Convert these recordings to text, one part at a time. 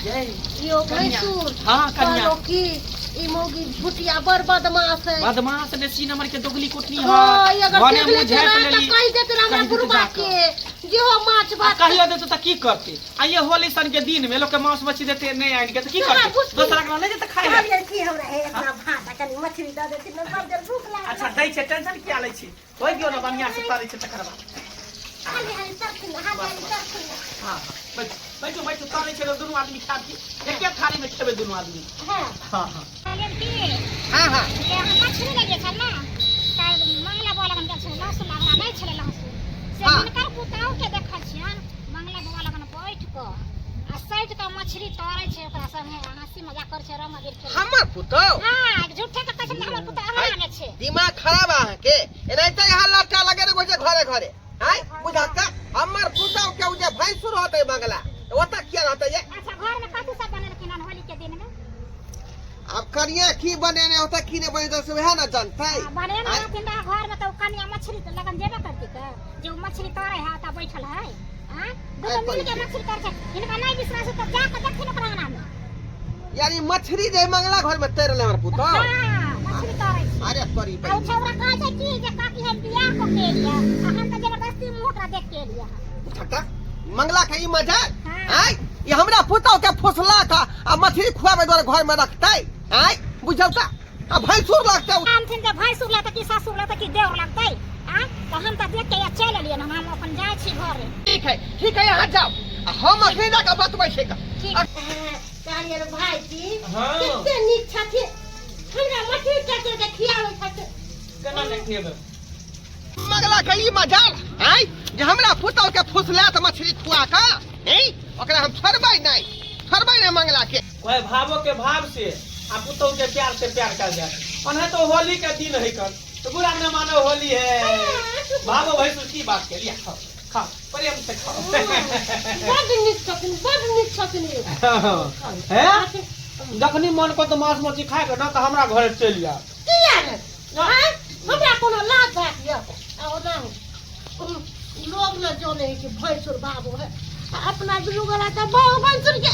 ये यो भैंसुर। हाँ, कनिया। कहलो की ई मौगी झुटिया बड़ बदमाश है। बदमाश ने सी नंबर के दोगली कोटनी है। हाँ, ई अगर भने देख लेते मुँह झाँपि ना तऽ लेली। कहि देते हमरा कहि देते बुढ़बा जाकऽ। के जे हो माछ आ भात। कहियो देते तऽ की करते? आ ये होली सन के दिन में लोग के मांस मछली देते नहीं आनि के तऽ की तोरा करते? बुझती। दोसरा के नहीं देते खाइ ले। कहलियै की हमरा हे इतना भात आ कनि मछली दऽ देथिन ने बड़ जोर भूख लागल। अच्छा दै छै, टेंशन किया लै छी? होइ दियौ ने बढ़िआँ से तरै छै तकर बाद। हाली हाली तरथिन हाली हाली तरथिन। हाँ हाँ बैठू बैठू बैठू, तरै छै तऽ दुनू आदमी खायब की एके थाली में खेबै दुनू आदमी। हाँ। हाँ हाँ। कहलियनि की हाँ हाँ। जे अहाँ मछली लेलियै छल ने तऽ मंगला बौआ लगन गेल छलै लहसुन हमरा नहि छलै लहसुन से। हाँ। हिनकर पुतहु के देखल छियनि मंगला बौआ लगन बैठ कऽ आ सटि कऽ मछली तरै छै ओकरा संगे आ हँसी मजाक करै छै रंग अबीर खेलै। हमर पुतहु? हाँ, झूठे के कहै छै हमर पुतहु अंगना मे छै। दिमाग खराब है अहाँके, एनाहिते यहाँ लड़का लगे रहे छै घरे घरे। आँय बुझत तऽ हमर पुतहु के उ जे भैंसुर होतै बंगला तऽ ओतऽ किया रहतै ये? अच्छा घर में कथी सब बनेलखिन हन होली के दिन में? आब कनिया की बनेने होतै की नहि बनेतै से वएह ने जानतै। आ, बनेने आँय? रहथिन रह घर में तऽ ओ कनिया मछली तऽ लगन जेबे करती तऽ जे ओ मछली तरै है तऽ बैठल है। आँय दुनू आँय, मिल के मछली तरै छै। हिनका नहि विश्वास है तऽ जा कऽ देखथिन ओकरा अंगना में। यानी मछली जे मंगला घर में तैर रहलै हमर पुतहु? हाँ, मछली तरै छै। अरे तोरी आ ओ छौड़ा कहै छै की जे काकी हम बियाह कऽ के एलियै आ हम तऽ जबरदस्ती मुँह ओकरा देख के एलियै हन। बुझता मंगला के ई मजा। हाँ। आँय ई हमरा पुतहु के फुसला का आ मछली खुआबै दुआरे घर में रखतै? आँय बुझल तऽ आ भैंसुर लगतै उ। आनथिन जे भैंसुर लगतै कि ससुर लगतै कि देवर लगतै? आँय तऽ हम तऽ देख के चलि एलियै हन, हम अपन जाइ छी घरे। ठीक है ठीक है, यहाँ जाओ आ हम अखनी जाके बतबै छियै का। ठीक। कहलियै रे भाईजी। हाँ। कते नीक छथिन, हमरा मछली चचर के खियाबै छथिन। केना नहि खियेबै? मंगला के ई मजाल आँय जे हमरा पुतहु के फुसलात मछली खुआ कऽ? नहीं ओकरा हम छोड़बै नहि, छोड़बै नहि मंगला के। वह भावो के भाव से आ पुतहु के प्यार से प्यार कर जाए। ओना तो होली के दिन है कल तो बुरा न मानो होली है। भावो भैंसुर की बात के लिया, खाओ खाओ प्रेम से खाओ। बड नीक छथिन, बड नीक छथिन यौ। हैं जखनी मन को तो मांस मछली खाए के ना तो हमरा घरे चलि जा। किया रे? आँय हमरा कोनो लाज भाग यऽ? आ ओना लोग न जाने है कि भैंसुर बाबू है आ अपना दुनू गोला तऽ बाबू भैंसुर के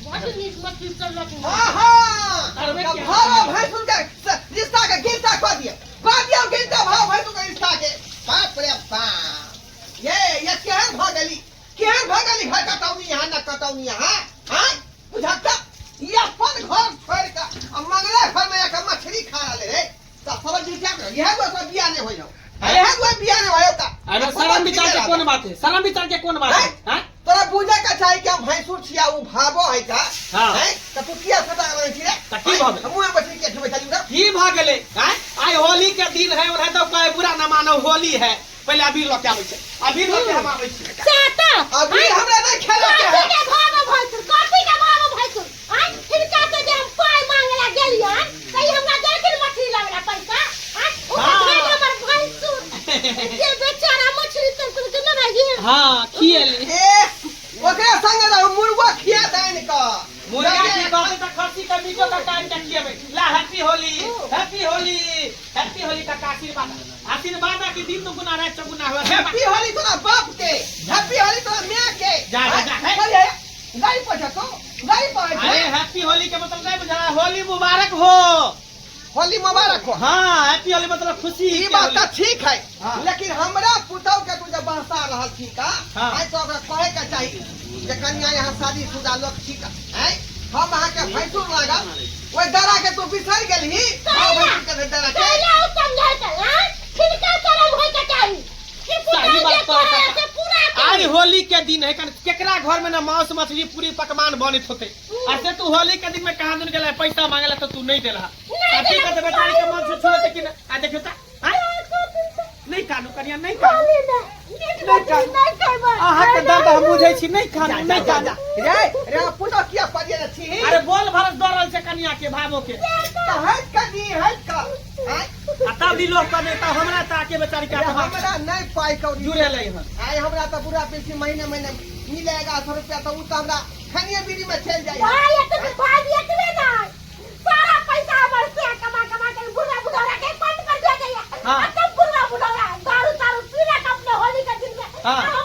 बड नीक मछली चललक। हाँ हाँ। अरे तब क्या? भाव भैंसुर के रिश्ता के गिनता कऽ दिअ, कऽ दियौ गिनता भाव भैंसुर के रिश्ता के। बाप रे बाप, ये केहन भऽ गेली, केहन भऽ गेली घर कटौनी यहाँ न कटौनी यहाँ? हाँ बुझत ई अपन घर छोड़ि कऽ आ मंगला घर में जाके मछली खा रहले रे तऽ समझ क्या इएह दुआरे बियाह नहि होइ हौ, इएह दुआरे बियाह नहि होइ हौ तऽ। अरे शरम विचार के कोन बात है? शरम विचार के कोन बात है? हाँ? तोरा बुझे के चाही कि हम भैंसुर छिया उ भाबो है का। हाँ। हैं तऽ तू किया सटा रहल छी रे? तऽ की भऽ गेलै? मुँह में मछली किया खेबै छली उधर? की भऽ गेलै? आँय आइ होली के दिन है, ओना तो कहे बुरा न मानो होली है। पहिले अबीर लऽ के आबै छै, अबीर लऽ के हम आबै छी। साता अबीर हमरा नहि खेलऽ के कथी है। के भाव भैंसुर, कथी के भाव भैंसुर? आँय हिनका से जे हम पाइ मांगे ला गेलियन तऽ ई हमरा देलखिन मछली लाबै ला पैसा? आँय ओ हाँ। भेल हमर भैंसुर जे बेचारा मछली तर तर के ना भाई। हाँ खियेली। ए ओकरा संगे रहू मुर्गो खिया दैन कऽ। मुर्गा की कहबै तऽ खस्सी के मीटो के काटि के खियेबै। ला happy Holi, happy Holi, happy Holi काका। आशीर्वाद आशीर्वाद की दिन दुगुना रात चौगुना हुआ। हैप्पी होली तोरा बाप के, हैप्पी होली तोरा माय के। जा, जा, जा, हे। चल, गाड़ी पर जा तू, गाड़ी पर जा। अरे हैप्पी होली के मतलब नहीं बुझा, होली मुबारक हो। होली मुबारक हो। हाँ हैप्पी होली मतलब खुशी ई के बात होली। तऽ ठीक है। हाँ। लेकिन हमरा पुतहु के तू जब बहसा रहल छी का। हाँ। आइ तो ओकरा कहे के चाही जे कनिया यहाँ शादीशुदा लोक छी का। आँय हम अहाँ के भैंसुर लागल ओहि डरा के तू बिसरि गेलही? कैला? भैंसुर के डरा के कैला ओ समझैतै? आँय हिनका शरम होय के चाही कि पुतहु सही जे बात कहै कहै काका। से पूरा आज करी। होली के दिन है, कन केकरा घर में ना मांस मछली पूरी पकवान बनैत होते? आ से तू होली के दिन में कहाँ दिन गेला पैसा मांगेला तो तू नहीं देलहा। नहीं आ की देला। कहते बेचारी के मन से छोड़े कि ना? आ देखियो त आँय? नहीं कानू कनिया, नहीं कानू। कहली ने, नीक मछली नहीं खेबै। अहाँ के दर्द हम बुझै छी, नहीं कानू नहीं कानू। रे रे पुतहु किया पड़िए ने छी? अरे बोल भरस दऽ रहल छै कनिया के भावो के। तऽ हटि कऽ दी, हटि कऽ। आँय? आ तब लीलो कने तऽ हमरा ताके बेचारी के रे, आत्मा हमरा नहि पाइ कौड़ी जुड़ेलै हन। आइ हमरा तऽ बुढ़ा पेंशन महीने महीने मिलेगा 100 रुपया तऽ उ तऽ हमरा खनिये बीड़ी में चलि जाइ। भाई एतबे, भाई एतबे नहीं, सारा पैसा हमर से कमा कमा के बुढ़वा बुढ़ौरा के बंद कर दिया गया। हाँ। आ तब बुढ़वा बुढ़ौरा दारू तारू पी लक अपने होली के दिन में। हाँ। आ